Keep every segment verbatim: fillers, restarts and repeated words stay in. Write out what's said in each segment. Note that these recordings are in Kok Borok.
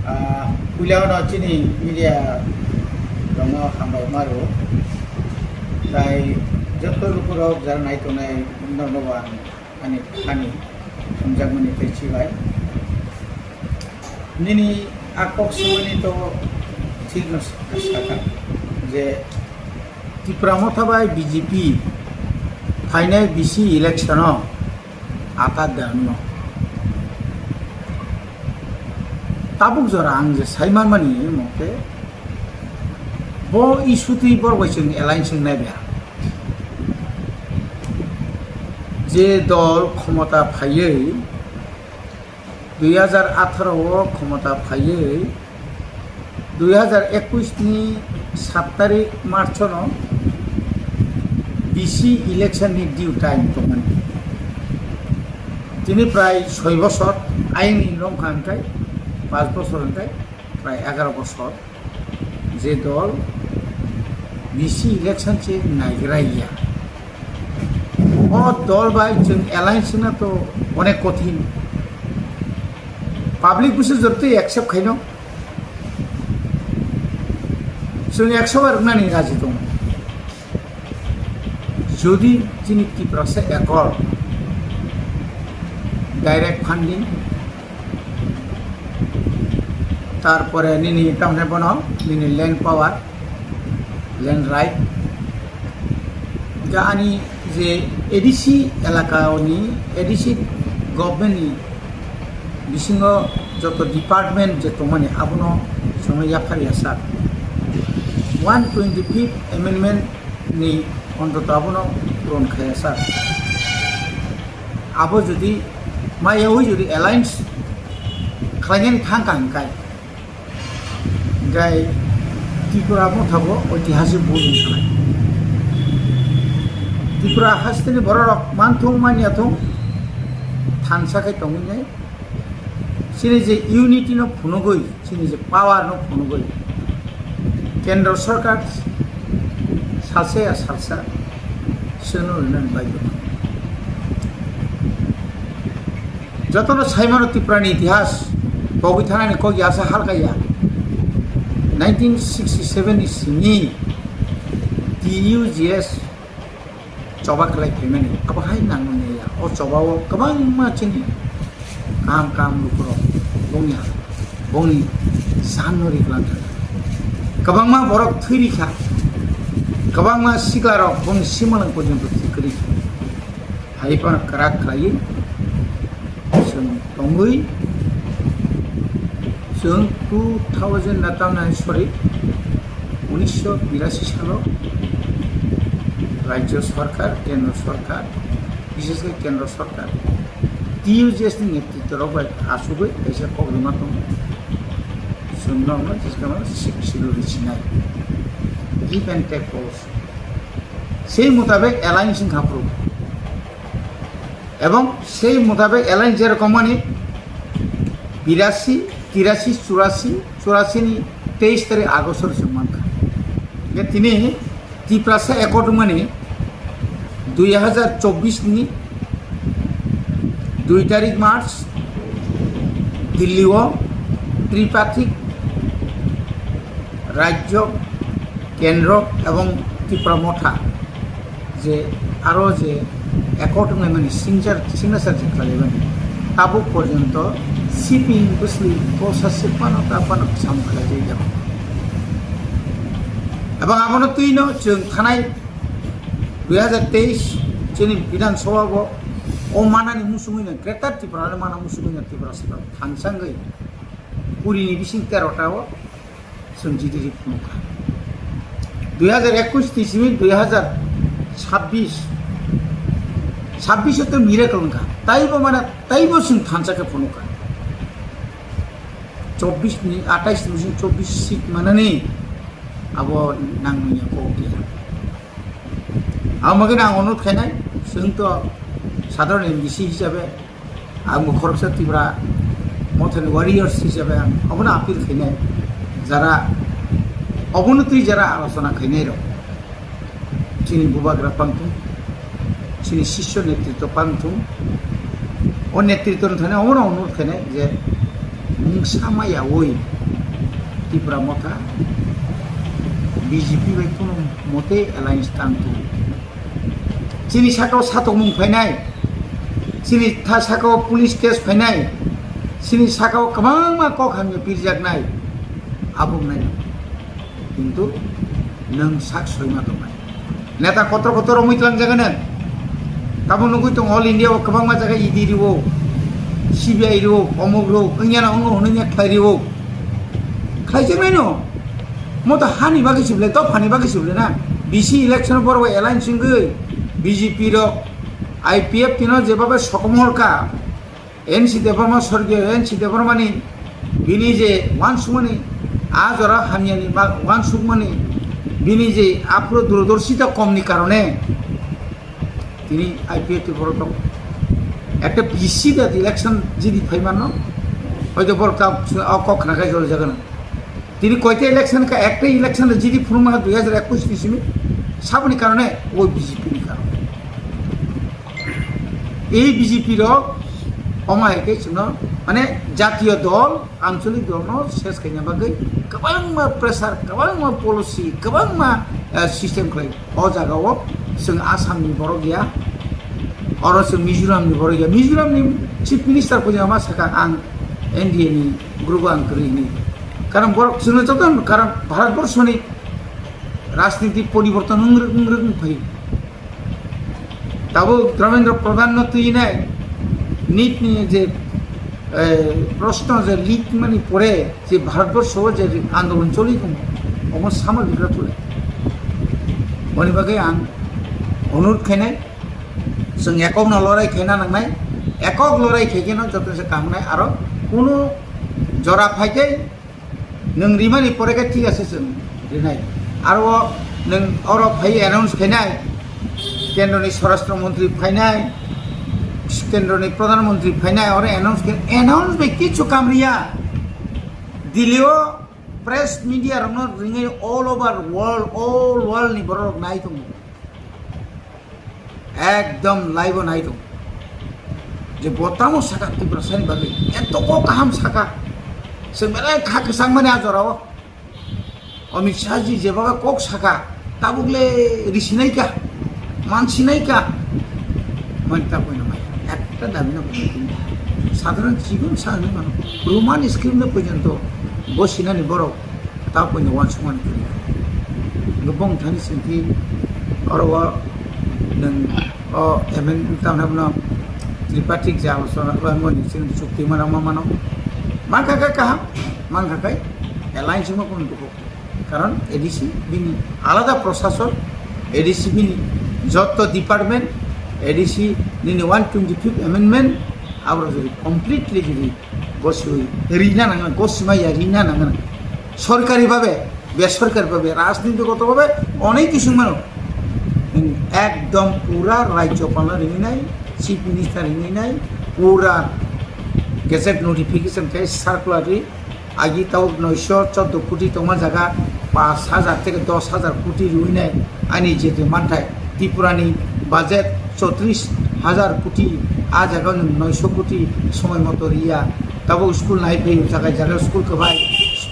Ah, puila no chini media rokno hambai maro. Tai joto lukurok jara nai tongnai norokno bo ang ani thani hamjakmani tei chibai. Nini a kok swmani to thik no sakha je Tipra Motha bai B J P phainai B C election o ata dano. Tabuk jora ang je sai manmani mote bo issue twi borok bai chwng alliance wngnai ba. Je dol khomota phaiwi dui hajar atharo o khomota phaiwi dui hajar ekush ni sat tarik March no B C election ni due time tongmani. Tini prai soi bosor, aini longkha hwnkhe paanch bosor hwnkhe prai egaro bosor. Je dol B C election se naigraiya. O dol bai chwng alliance wngna to onek kothin. Public busu jortwi accept khaino. Chwng ekso bar wngnani raji tongo. Jodi chini Tiprasa Accord, direct funding, tarpore nini tamne bono nini land power, land right, ja ani je A D C elaka ni A D C government ni bisingo joto department je tongmani abono chwngno yaphar ya sak. One twenty fifth amendment ni ontoto abono puron khaya sak. Abo jodi maya oi jodi alliance khlainani thang ka hingkai. Hingkai Tripura Motha bo oitihasik bul wngkha. Tripura hasteni bororok manthung manyathung thansa khe tongwi nai. Chini je unity no phunugwi, chini je power no phunugwi, Kendra Sarkar salsa ya salsa chwngno rinani bagwi. Jotono saimano Tripura ni itihas pogwi thanani kok ya asa halka ya. Nineteen sixty seven ni simi T U G S choba khlai phaimani abo hai nangmani ya. O choba o kwbangma chini kaham kaham lukurok bongya bongni sanno riklang kha. Kwbangma borok thwi rikha, kwbangma siklarok bongni simalang porjonto thwi kwrwi kha. Hai phano kwrak khlaiwi chwng tongwi, chwng two thousand na tamni, sorry, unisho birasi salo Rajya Sarkar, Kendra Sarkar, bishesh kore Kendra Sarkar, T U G S ni netritto rok bai achugwi kaisa kok rwma tongo. Chwng norokno jeskama sik silo richinai. Give and take policy. Sei mutabek alliance wngkha phuru. Ebong sei mutabek alliance jerokom mani birasi, tirasi, churasi, churasi ni teis tarik August o chwng mankha. Hingke tini Tiprasa Accord mani dui hajar chobbish ni dui tarik March Delhi o tripartite Rajyo, Kendro ebong Tripura Motha je aro je accord wnglaimani signature, signature je khlaimani tabuk porjonto C P M bwsli kosa se phano ta phano samung khlaijak. Ebong abono twino chwng thanai dui hajar teis chini Bidhan Sabha bo o manani musungwi no Greater Tripura ni mana musungwi no Tripura saka thansangwi kuri ni bising tero ta o chwng G D C phunukha. Dui hajar ekush ni simi dui hajar chabbish, chabbish o to miracle wngkha. Taibo mana, taibo chwng thansa khe phunukha. Chobbish ni, atais ni bising chobbish seat manani abo nangmani kok ya. Amo khe ang onurod khainai, chwng to sadharon M D C hisabe, ang bo khoroksa Tripura Mothani warriors hisabe ang obono appeal khainai, jara obono twi jara alochona khainai rok, chini bubagra pangthung, chini sisyo netritto pangthung, o netritto no thani obono onurod khainai je mungsa maya oi Tipra Motha B J P bai kuno mote alliance tang tongo. Chini saka o satokmung phainai, chini tha saka o police case phainai, chini saka o kwbangma kok hamya pirjaknai, abo wngnai. Kintu nwng sak soima tongnai. Neta kotor kotor romwi tlangjagano. Tamo nugwi tongo All India o kwbangma jaga E D rio, C B I rio, omuk rio, wngya na wngo hwnwi khlai rio. Khlaijaknai no. Moto hani bagwi se belai, dophani bagwi se belai na. B C election borok bai alliance wngwi B J P rok I P F T no jeba bai sokomor ka. N C Debbarma, sorgiyo N C Debbarmani bini je uansukmani, a jora hamyani ba uansukmani, bini je aphuru durdorshita komni karone tini I P F T borok tongo. Ekta B C da election jidi phaimanno, hoito borok ta o kok khna khai jol jagano. Tini koita election ka, ekta election da jidi phunukma dui hajar ekwis ni simi, saboni karone, o B J P ni karone. Ei B J P rok omo hai khe chwngno, mane, jatiyo dol, ancholik dolno ses khaina bagwi kwbangma pressure, kwbangma policy, kwbangma, eh, system khlai. O jagao chwng Assamni borok ya, oro chwng Mizoramni borok ya. Mizoramni Chief Minister bo ma saka ang N D A ni group ang kwrwi hwnwi. Karon borok chwngno joto, karon Bharatborshoni rajniti poriborton wng rwk, wng rwk wng phai. Tabuk Dharmendra Pradhan no twi nai, nit ni je, eh, proshno je leak mani pore je Bharatborsho o je andolon choli tongo, omo sama bigra tule. Boni bagwi ang onurot khainai, chwng ekok no lorai khaina nangnai, ekok lorai khaikhe no joto se kaham nai, aro kunu jora phaikhe nwng rimani pore khe thik ase chwng rinai. Aro o nwng oro phai announce khainai, kendroni swarashtra montri phainai, kendroni pradhan montri phainai, oro announce khe, announce bai kichu kam riya. Delhi o press media rokno ringwi all over world, all world ni borok rok nai tongo. Ekdom live o nai tongo. Je bo tamo saka Tiprasani bagwi, eto kok kaham saka. Chwng belai kha kwchang mani a jora o. Amit Shah ji je baga kok saka, tabuk le risinai ka, mansinai ka. Mani ta koino mai. Ekta dabi no koino. Sadharan jibon sa hinwi mano. Roman script no porjonto bo sinani borok. Ta puini uansukmani kwrwi. Hwnkhe bong thani chwngkhe oro o nwng o amendment tamo hwnwi bono tripartite je alochona khlaimani chwng chukti mano ma mano. Mankha khe kaham, mankha khe alliance wngma kunu dukhu. Karon A D C bini alada prosason, A D C bini jotto department, A D C nini one twenty fifth amendment, aboro jodi completely jodi goswi rina nangna, gosima ya rina nangna. Sorkari babe, besorkari babe, rajniti goto babe, onek kisu mano. Ekdom pura rajyopal rinai, chief minister rinai, pura gazette notification kai circular ri, agi tau noisho chordo koti tongma jaga, pash hajar theke dos hajar koti rinai, ani je je manthai. Tripura ni budget chotris hajar koti, a jaga o nwng noisho koti somoi moto riya. Tabuk school nai phaio, jagai jagai school kwbai,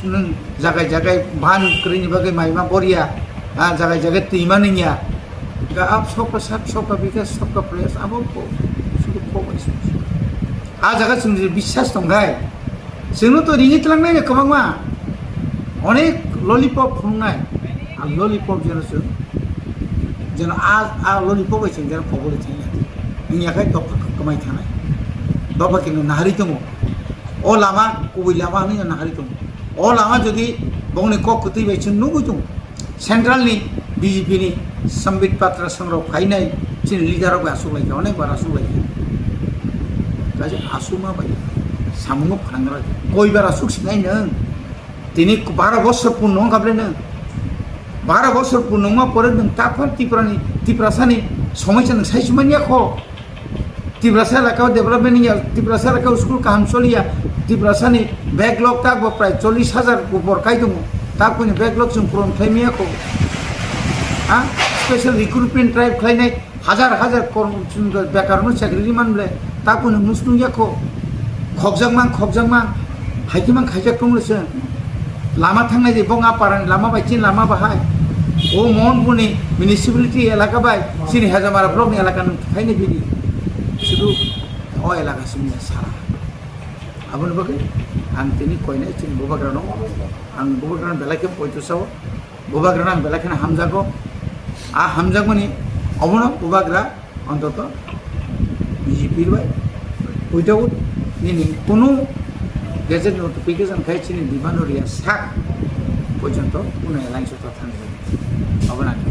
nwng jagai jagai ban kwrwini bagwi maima boria, a jagai jagai twima nungya. Ga ab sabka sat, sabka bikas, sabka prayas, abo ko, sudu ko bai. A jaga chwng je biswas tongkhai, chwngno to ringwi tlangnai kwbangma, onek lollipop phunuknai, a lollipop jeno chwng, jeno a, a lollipop bai chwng jeno koboli thangya, wngya khai dopha kwmai thanai, dopha kino naharwi tongo, o lama kubui lama hwnwi naharwi tongo, o lama jodi bongni kok kwtwi bai chwng nugwi tongo. Central ni B J P ni Sambit Patra songrok phainai chini leader rok bai asuk laikha, onek bar asuk laikha. Kaisa asukma bai samungo phanangra koi bar asuk sinai nwng. Tini baro bosor purno wngkha ble nwng. Baro bosor purno wngma pore nwng taphar Tripura ni, Tiprasa ni somoi se nwng sai sumani yakho. Tiprasa elakao development wngya, Tiprasa elakao school kaham choliya, Tiprasani backlog tak bo prai chollish hajar upor kai tongo, tak buini backlog chwng puron khlai maya kho. Ha? Special recruitment drive khlainai hajar hajar kor-, chwng bekarno chakri ri man ble, tak buini muchung ya kho. Khokjak mang, khokjak mang, hai khe mang khaijak tong le chwng. Lama thangnai je bong a parani lama bai chini lama bahai. O Mohanpurni municipality elaka bai chini Hajamara blockni elaka nung thaini bidi. Sudu o elaka simi sara. Aboni bagwi ang tini koinai chini bubagrano, ang bubagrano belai khe poito sao, bubagrano ang belai kheno hamjago. A hamjakmani obono bubagra ontoto B J P bai without nini kunu gazette notification khai chini Dimanoria sak porjonto kunu alliance o thangjago. Obono ang